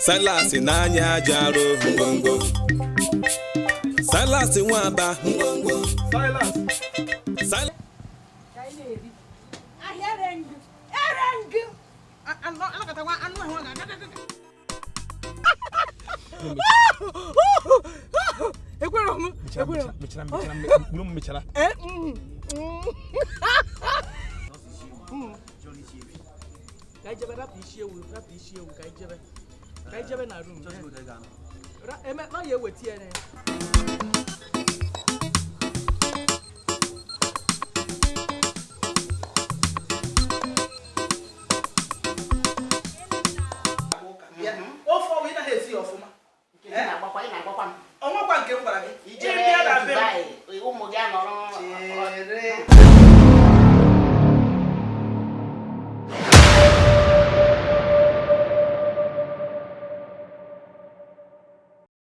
Silas n'anya aja arụ ngwongwo. Silas Nwaba ngwongwo. Silas. Silas. Ka anyị na-eri ahịa ere ngụ ere ngụ anọkọta nwa anụ ahụ ga ekwere m ekwere m. Mechara, mechara, mkpụrụ m mechara. Eh, Ka anyị jebe, rapụ isi ewu, rapụ isi ewu, ka anyị jebe, ka anyị jebe na room. Eme na ya eweta ya na ya.